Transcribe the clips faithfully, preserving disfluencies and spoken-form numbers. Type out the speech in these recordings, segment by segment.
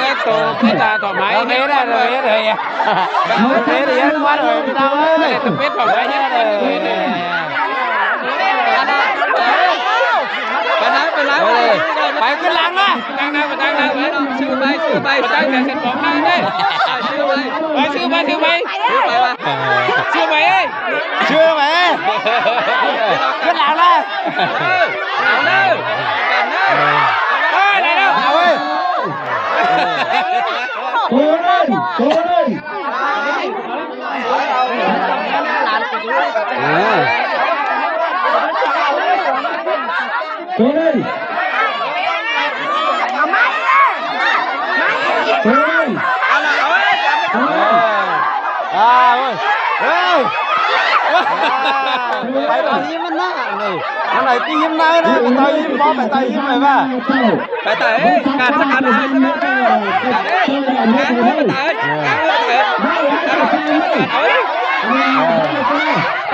cái tổ, cái tà thỏ máy. Nó mết rồi, nó mết rồi. Nó mết rồi, nó mết rồi, nó mết rồi. Cái tổ mết thỏ máy hết rồi. Phải nói, phải nói. Ôi, phải cứ lắng á. Đang, đang, đang, đang. Sư bay, sư bay. Đang, đang, đang, bóng đang đây. Sư bay. Ôi, sư bay, sư bay. Sư bay mà. Sư bay ơi. Sư bay ơi. Cứ lắng á. Lắng á. Lắng á. Ôi, này đâu. Ôi. Ôi, ôi. Ôi. Ôi. À, ôi. Ôi. Phải tao hiếm nó nè. Nó này cái hiếm này đó, phải tao hiếm bó, phải tao hiếm mày ba. Phải tao, ê, cản, cản, cản, cản. Ê, cản, cản, cản, cản.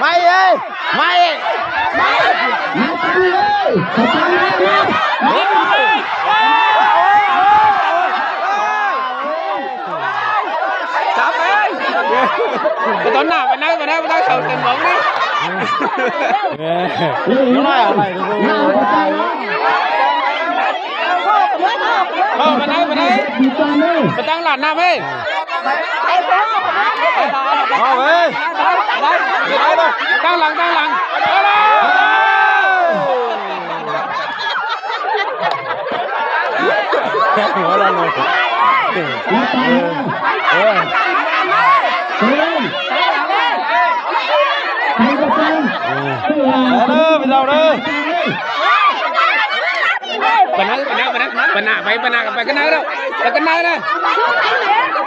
Mày ơi, mày ơi. Sắp ơi. Cái tốn nào mà nói, mà nói, mà nói, sau tiền bóng đi. Nó nói ở đây. Ờ, mà nói, mà nói. Mà tăng lạt nạp ấy. Ờ, ê. Tăng lặng, tăng lặng. Alo, bên đâu đó? Bên nào, bên nào, bên nào, bên nào, bên nào, bên nào, bên nào đâu? Bên nào đó?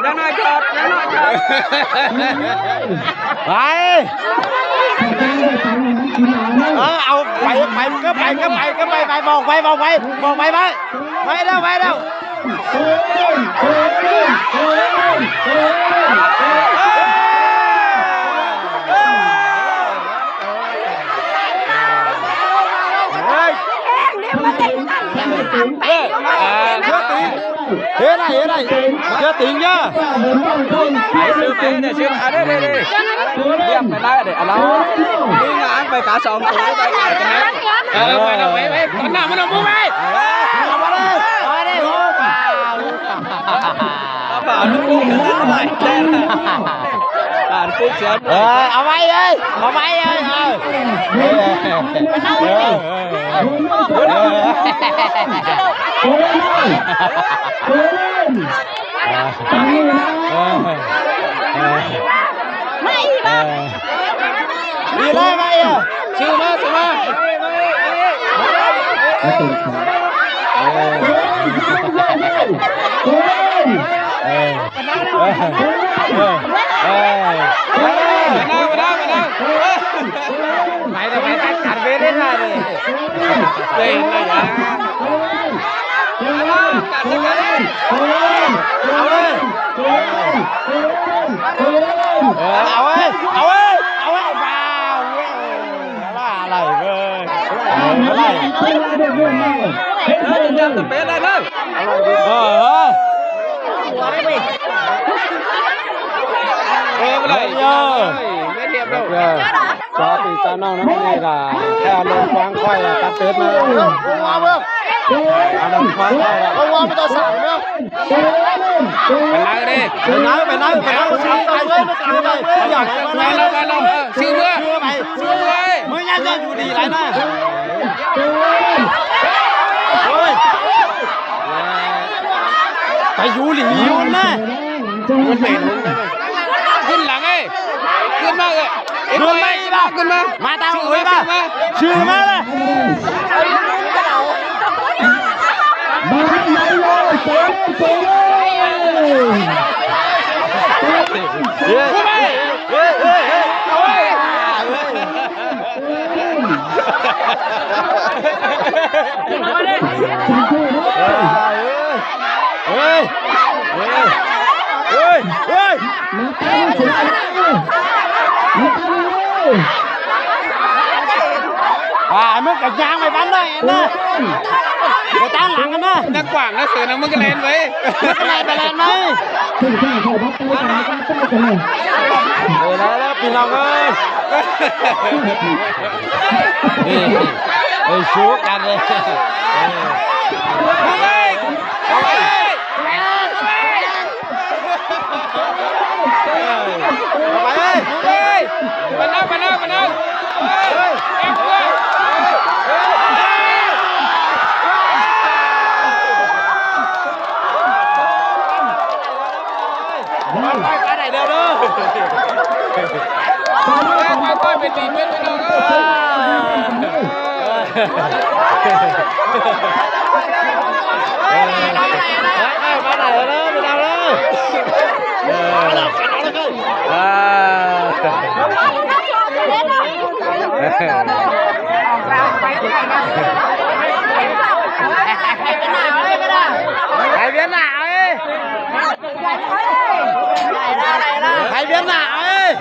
Bên nào chọt, bên nào chọt? Đấy. Ờ, ao, phải, phải, cứ phải, cứ phải, cứ phải, phải, vòng, phải, vòng, phải, vòng, phải, phải. Phải đâu, phải đâu. Ê, à, Thế này, thế này. Chưa tính nhá. Phải sư, phải để sư. À, đây, đây, đây. Điểm cái này để, à, nó. Đi ngã phải cả sòng. Ờ, mày đâu, mày, mày. Con nào, con nào, mày. Ờ, vào đây. Vào đây, hô. Vào lúc này. Bạn Phúc Sơn. Ờ, ở mày ơi, ở mày ơi, ờ. Ờ, ờ, ờ. Đi đây mày à. Sư má, sư má. Ờ. Ê. Ê. Ê. Mày đâu, mày tắt cắt bếp đến này đi. Quên rồi hả? Cắt, cắt, cắt. Ê, ao ơi, ao ơi, ao ơi, vào. Là, là, Ơ, ơ. Ơ, ơ, ơ. Chó thì cho nó, nó nghe là cái alo quang khoai là tắt tết nó. Alo quang khoai là. Phải nới đi. Phải nới, phải nới, phải nới. Phải nới, phải nới. Sư mưa. Sư mưa. Mới nhắc cho chủ đi lại nè. Ôi. Phải dú lỉ dú nè. Kưn lăng ê. Kưn ꞌmá ơ. Kưn ꞌmá ơ. Kưn ꞌmá. ꞌMá tao ơi ꞌmá. Sư ꞌmá ꞌlẹ. À, ꞌmứ cả nhang mày bắn đây nè. Người ta lắng nè. Đang quảng nó sửa nó ꞌmứ cái len vậy. Cái len, cái len mày. Ơ, ꞌlẹ ꞌlẹ ꞌpi ꞌnọng ơi. Ê, ê, sú căn ꞌlẹ. Ê, ê. Bắn nào, bắn nào, bắn nào. Ê, ê, ê. Quay, quay, quay này được đó. Quay, quay, quay, bình tĩnh, bình tĩnh, bình tĩnh. Quay này, quay này, quay này, quay này. À. Hai bên nào ấy? Hai bên nào ấy?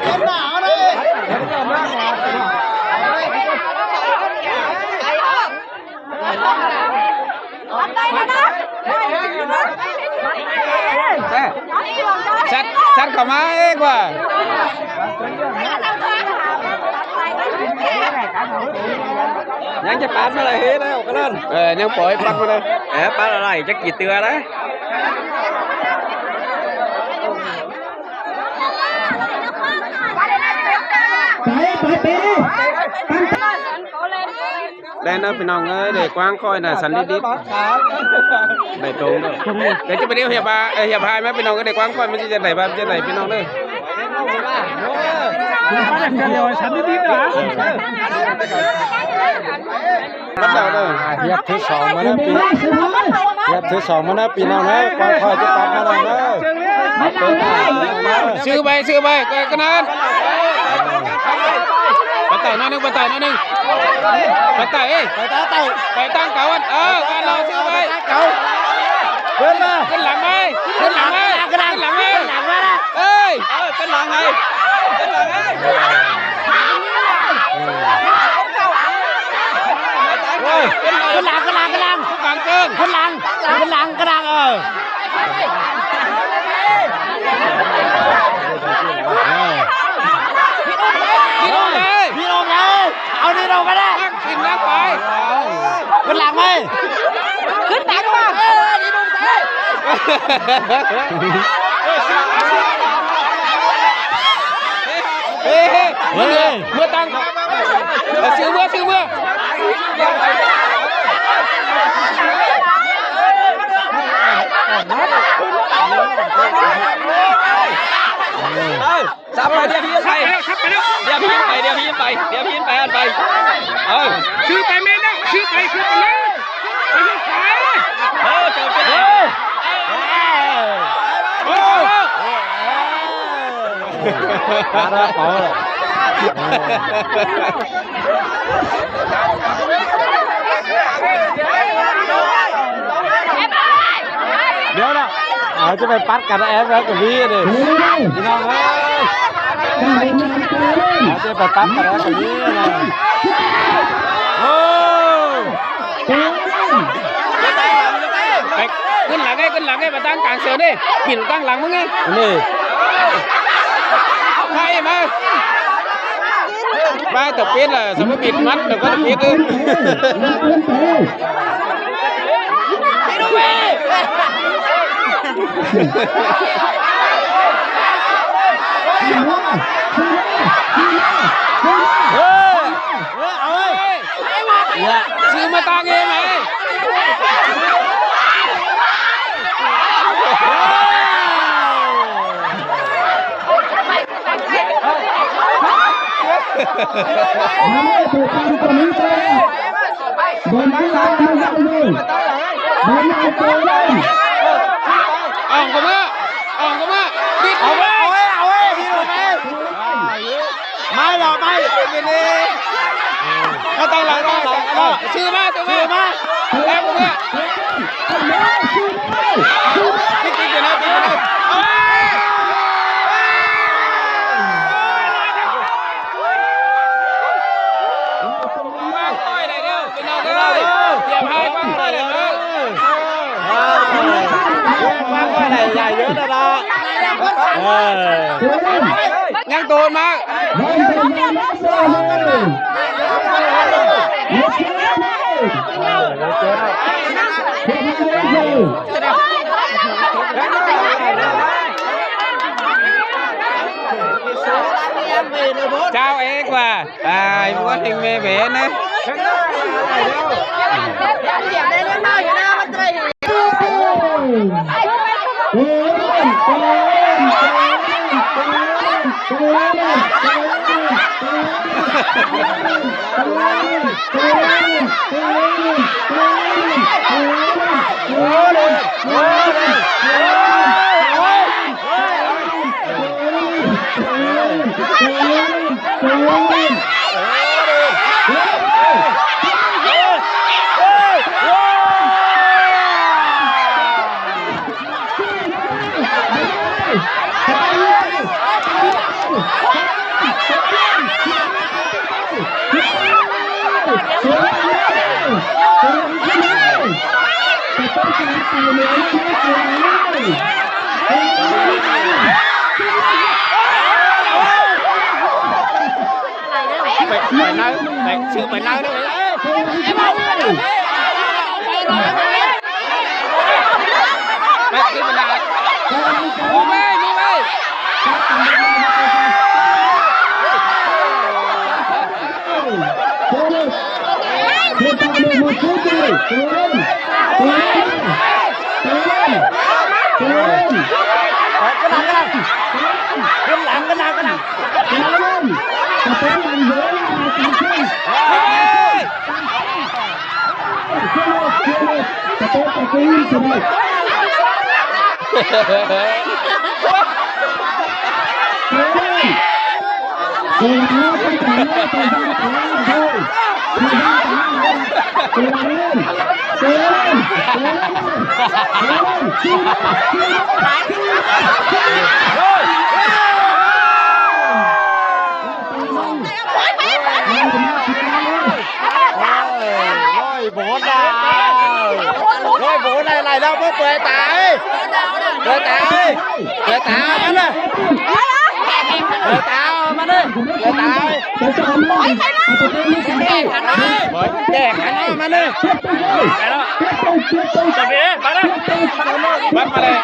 Sắt, sắt có má ấy qua. Nhắn cho bác nó lại hết đấy, không có lên. Ờ, nhắn khỏi bác nó đây. Ờ, bác lại chắc gì tưa đấy. Đây nó pi ꞌnọng ơi, để quang khỏi là sắn đi đi. Để trốn rồi. Để cho video hiệp à, hiệp hai mà pi ꞌnọng ơi, để quang khỏi mới chỉ đẩy vào, chỉ đẩy pi ꞌnọng đây. Bắt đầu rồi. À, hiệp thứ sáu mà nó pi, hiệp thứ sáu mà nó pi ꞌnọng ơi, quang khỏi chứ bắt nó ꞌnọng ơi. Sư bay, sư bay, cái, cáiนั้น. Bắt tay nó ꞌnưng, bắt tay nó ꞌnưng. Bắt tay, ê. Bắt tay. Bắt tăng cáo ăn. Ờ, ăn nó sư bay. Bắt tăng cáo. Kưn ꞌmá. Kưn lăng ơi, kưn lăng ơi, kưn lăng ơi. Ê, ơ, kưn lăng ơi. Kưn lăng ơi. Ôi, kưn lăng, kưn lăng, kưn lăng. Kưn lăng, kưn lăng, kưn lăng, ờ. Đi đâu đây? Đi đâu đây? Ao đi đâu cái đấy? Ăn xin nó phải. Kưn lăng ơi. Kưn lăng mà. Ê, đi đâu đây? Ê, ê, mưa, mưa tăng. Ơ, sư mưa, sư mưa. Ơ, sắp rồi, điệp hiến bay. Sắp rồi đó. Điệp hiến bay, điệp hiến bay, điệp hiến bay, ăn bay. Ơ. Sư bay mến đó, sư bay, sư bay mến. Ơ, trời ơi. Ơ. Ơ. Cá đó khó rồi. Điêu đó. Ờ, chứ phải bắt cả em với cái ví đi. Đi đâu đấy? Ờ, chứ phải bắt cả em cái ví này. Ôi. ꞌTan cang sửa ꞌnị, bịt ꞌtáng lăng ꞌmứng ꞌnị. ꞌNị. ꞌMá, ꞌmá. ꞌMá, tảu pít lả, sắm bịt mắt, tảu pít lả. ꞌSứ ꞌmá ꞌtáng ꞌnị ꞌmá. Ong ꞌcọ ꞌmá, ong ꞌcọ ꞌmá. ꞌVic, ꞌvic, ꞌvic. ꞌMái lỏ, ꞌmái. ꞌVic ꞌnị. ꞌTáng lăng, ꞌtáng lăng. ꞌSứ ꞌmá, ꞌsứ ꞌmá. ꞌSứ ꞌmá. Em ꞌcọ ꞌmá. ꞌVic, ꞌvic, ꞌvic ꞌnị, ꞌvic ꞌnị. ꞌNhắng tốn ꞌmá. Chào ế ꞌquá. Ai, ꞌmá ꞌtếng ꞌmé bể ꞌnị. Pay, pay ꞌnặn, pay, ꞌsứ pay ꞌnặn ꞌnị. Pay, ꞌsứ pay ꞌnặn. Mú ꞌmá, mú ꞌmá. Ôi, bố đà. Ôi, bố này lại đâu, bố quay tải. Quay tải. Quay tải, bắn này. Quay tải, bắn này. Quay tải. Ôi, kẻ khán ơi, bắn này. Bắn đi, bắn đi. Bắn vào đây.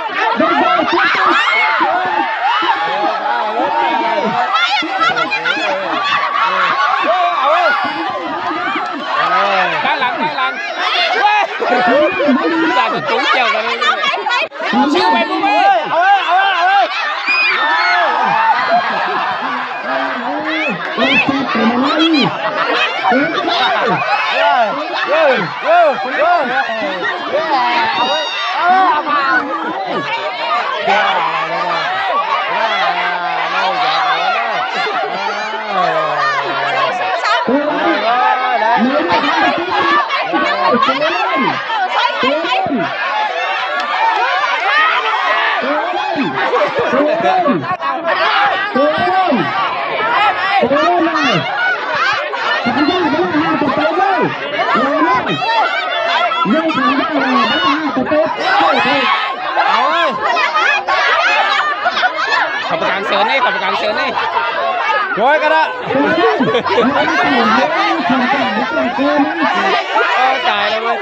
Đá lăn, đá lăn. Ui. Sao mà trúng chiều rồi. Siêu mày luôn ơi. Ôi, ôi, ôi. Tơ ꞌnị khắp cang sớn ꞌnị. Rồi, cắt đã. Ơ, tai ꞌlới ꞌmới.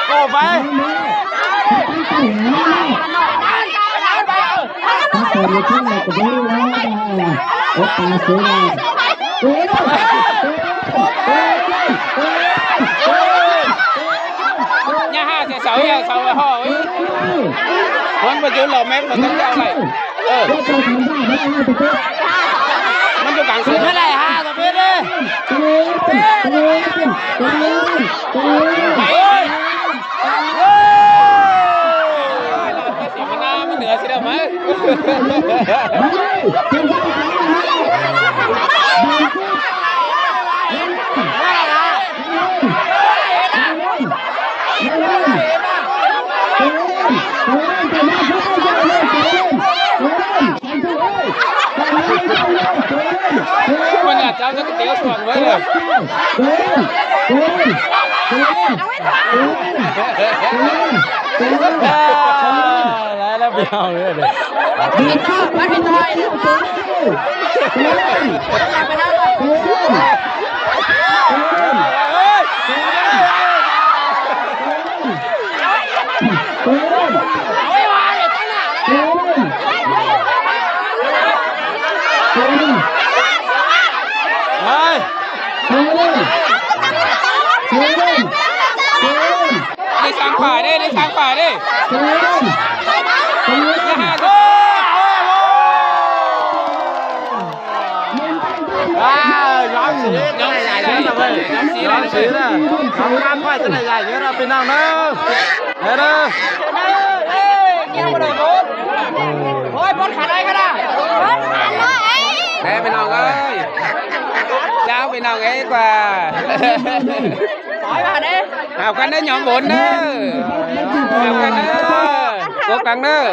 Ơ, pay. ꞌNhá ha, sau sau, sau hảư ꞌhụ. ꞌMắn ꞌmá dú lỏ mép ꞌmá tốc cao ꞌlới. Ơ. ꞌMắn dú cang sớn. ꞌMắn đảy ha, sau pên đi. ꞌMắn ꞌnhá chảu ꞌnhá ꞌcọ tiếu suông ꞌmới ꞌlới. Ơ, đảy ꞌlới ꞌpi ꞌnọng ꞌlới. Đi sang phải đi, đi sang phải đi. Ơ, nhóm xí này, nhóm xí này, nhóm xí này. Nhóm xí này. Nhóm xí này, ꞌpi ꞌnọng ꞌnớ. Đấy đó. Ôi, bón khả năng cái nào? Đấy, ꞌpi ꞌnọng ơi. Chào ꞌpi ꞌnọng ơi, quà. Học cắn đấy, nhóm bốn đó. Học cắn đó. Cố gắng đó.